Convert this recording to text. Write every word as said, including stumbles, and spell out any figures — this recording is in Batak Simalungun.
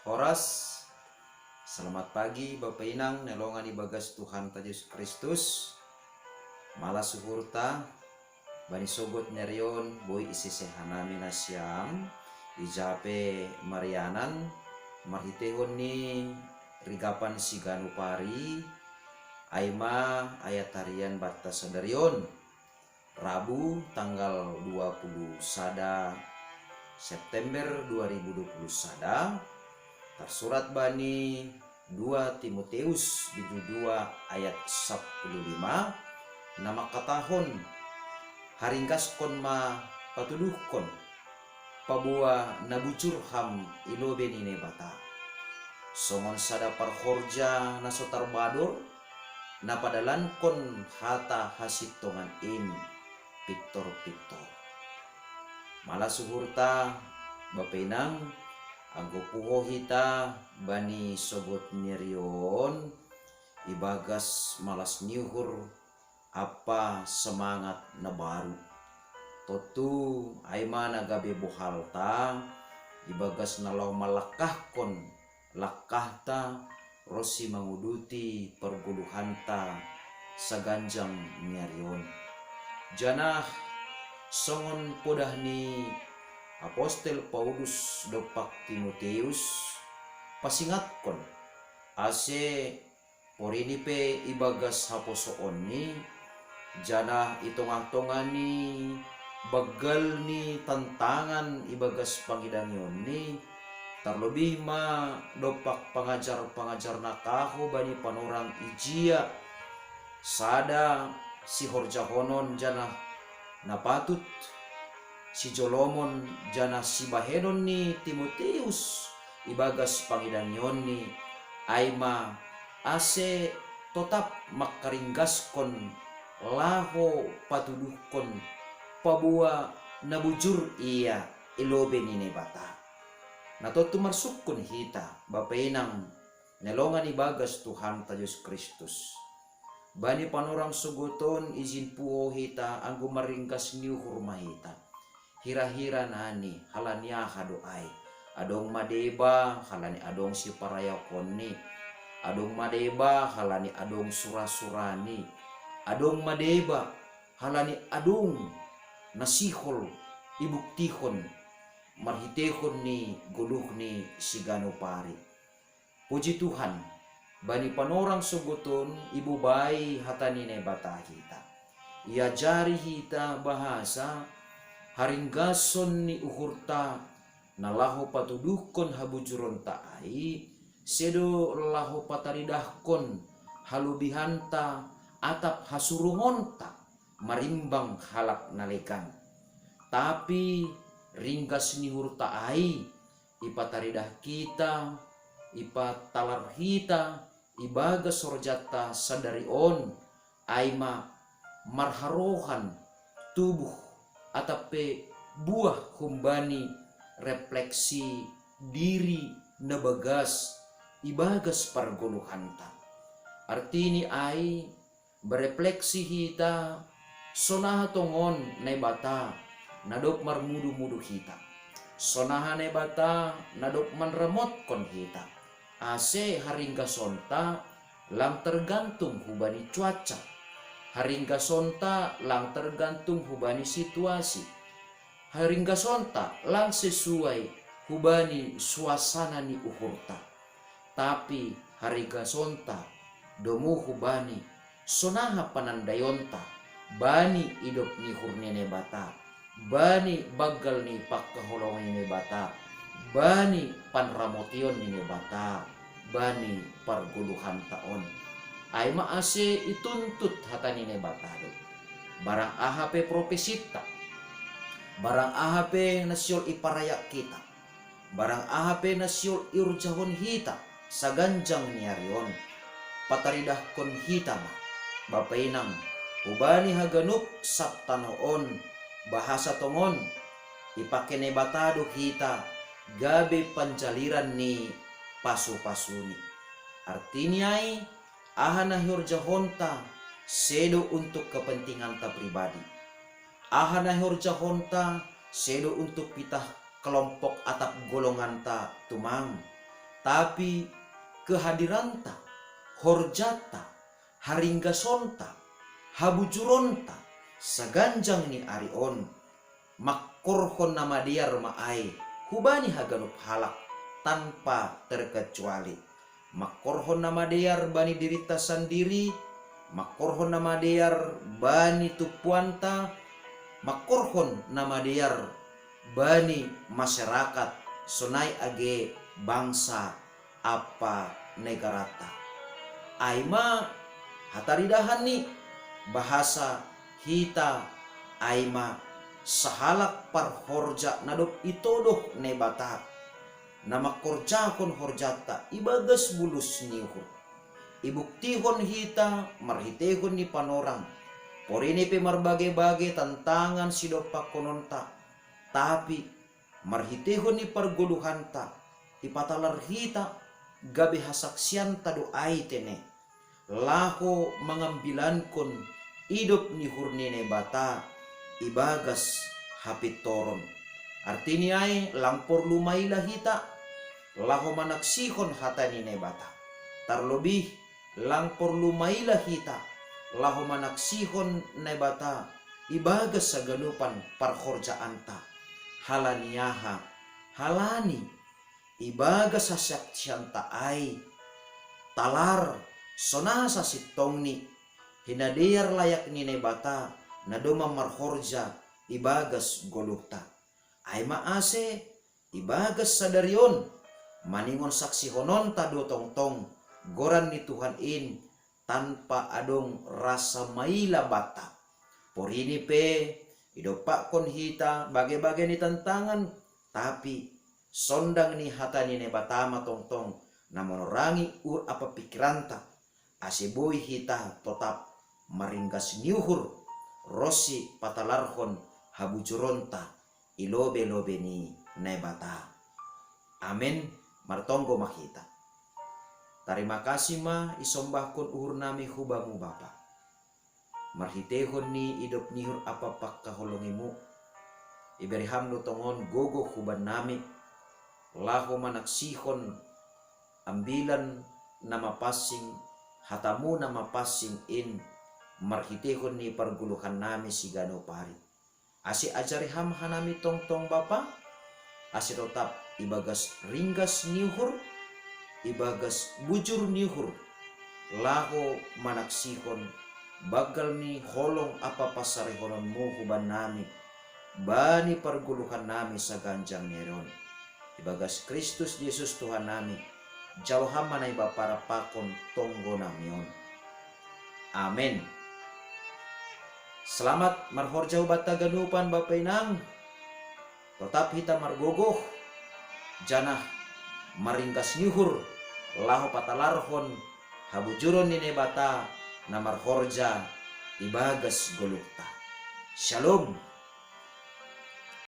Horas. Selamat pagi Bapa Inang, nelongan ibagas Tuhanta Jesus Kristus. Malas uhurta, bani sogot nerion boi isese hanami nasiam, ijape marianan, marhitehon ni rigapan siganup ari, aima ayat harian banta sadarion. Rabu tanggal dua puluh sada September dua ribu dua puluh sada, tersurat bani dua Timoteus bindu dua ayat sapuluh lima, na mangkatahon, haringgaskon ma patuduhkon, paboa na bujur ham i lobei ni Naibata. Songon sada parhorja na so tarbador, na padalankon hata hasintongan in pintor-pintor. Malas uhurta, Bapa Inang, anggo puho hita bani sogot nerion ibagas malas ni uhur ampa semangat na baru. Tontu aima na gabe bohalta ibagas na laho malangkahkon langkahta ronsi manguduti pargoluhanta saganjang ni ari on. Janah songon podah ni apostel Paulus dompak Timoteus, pasingatkon, ase porini pe ibagas haposoonni, janah i tongah-tongah ni banggal ni tantangan ibagas pangidangionni, tarlobih ma dompak pangajar-pangajar na kahou bani panorang ijia sada sihorjahonon janah na patut sijolomon janah sibahenon ni Timoteus ibagas pangidangionni, aima ase totap mangkaringgaskon laho patuduhkon paboa na bujur ia i lobei ni Naibata. Na tontu marsungkun hita, Bapa Inang, nelongan ibagas Tuhanta Jesus Kristus. Bani panorang sogot on ijin puho hita anggo maringgas ni uhur ma hita. Hira-hira nani, halani aha do ai? Adong ma deba halani adong siparayakonni. Adong ma deba halani adong sura-surani. Adong ma deba halani adong na sihol ibuktihon marhitehon ni goluh ni siganup ari. Puji Tuhan, bani panorang sogot on ibobai hata ni Naibata hita. Iajari hita bahasa haringgason ni uhurta na laho patuduhkon habujuronta ai, sedo laho pataridahkon halobihanta atap hasurungonta marimbang halak na legan. Tapi ringgas ni uhurta ai ipataridah hita, ipatalar hita ibagas horjanta sadari on, aima marharohan tubuh atap pe buah humbani refleksi diri na bagas ibagas pargoluhanta. Artini ai, berefleksi hita, sonaha tongon Naibata na dob marmudu-mudu hita. Sonaha Naibata na dob manramotkon hita. Ase haringgasonta lang tergantung hubani cuaca. Haringgasonta lang tergantung hubani situasi. Haringgasonta lang sesuai hubani suasana ni uhurta. Tapi haringgasonta domu hubani sonaha panandaionta bani idop ni uhur ni Naibata, bani banggal ni pangkaholongan ni Naibata, bani panramotion ni Naibata bani pargoluhanta on. Aima ase ituntut hata ni Naibata do. Barang aha pe profesinta, barang aha pe na sihol iparayak hita, barang aha pe na sihol iurjahon hita saganjang ni ari on, pataridahkon hita ma, Bapa Inang, hubani haganup sab tanoh on, bahasa tongon ipake Naibata do hita gabe panjaliran ni pasu-pasuni. Artini ai, aha na ihorjahonta sedo untuk kepentinganta pribadi. Aha na ihorjahonta sedo untuk pitah kelompok atap golonganta tumang. Tapi kehadiranta, horjata, haringgasonta, habujuronta, saganjang ni ari on, makkorhon na madear ma ai hubani haganup halak tanpa terkecuali. Makkorhon na madear bani dirita sandiri, makkorhon na madear bani tumpuanta, makkorhon na madear bani masyarakat sonai age bangsa apa negarata. Ai ma hataridahan ni bahasa hita ai ma sahalak parhorja na dob itodoh Naibata, na mangkorjahon horjanta ibagas bulus ni uhur. Ibuktihon hita marhiteihon ni panorang, porini pe marbage-bage tantangan sidompakhononta, tapi marhiteihon ni pargoluhanta, ipatalar hita gabe hasaksianta do ai tene, laho mangambilankon idop ni uhur ni Naibata ibagas hapintoron. Artini ai lang porlu maila hita laho manaksihon hata ni Naibata. Tarlobih lang porlu maila hita laho manaksihon Naibata ibagas saganupan parhorjaanta. Halani aha? Halani ibagas hasaksihonta ai, talar sonasa sintongni hinadear layak ni Naibata na domma marhorja ibagas goluhta. Ai ma ase ibagas sadari on maningon saksihononta do tongtong goran ni Tuhan in tanpa adong rasa maila banta. Porini pe idompakkon hita bage-bage ni tantangan, tapi sondang ni hata ni Naibata ma tongtong na manorangi uhur ampa pikiranta, ase boi hita totap maringgas ni uhur ronsi patalarhon habujuronta i lobei-lobei ni Naibata. Amen. Martonggo ma hita. Tarima kasih ma isombahkon uhurnami hu Bamu Bapa. Marhiteihon ni idop ni uhur ampa pangkaholongiMu, ibere Ham do tongon gogoh hubannami, laho manaksihon ambilan na mapansing, hataMu na mapansing in, marhiteihon ni pargoluhannami siganup ari. Ase ajari Ham hanami tongtong Bapa, ase totap ibagas ringgas ni uhur, ibagas bujur ni uhur, laho manaksihon banggal ni holong ampa pansarihononMu hubannami, bani pargoluhannami saganjang ni ari on. Ibagas Kristus Jesus Tuhannami, jalo Ham ma Naibata parampakon tonggonami on. Amen. Selamat marhorja hubanta ganupan Bapa Inang. Totap hita margogoh, janah maringgas ni uhur, laho patalarhon habujuron ni Naibata na marhorja ibagas goluhta. Shalom.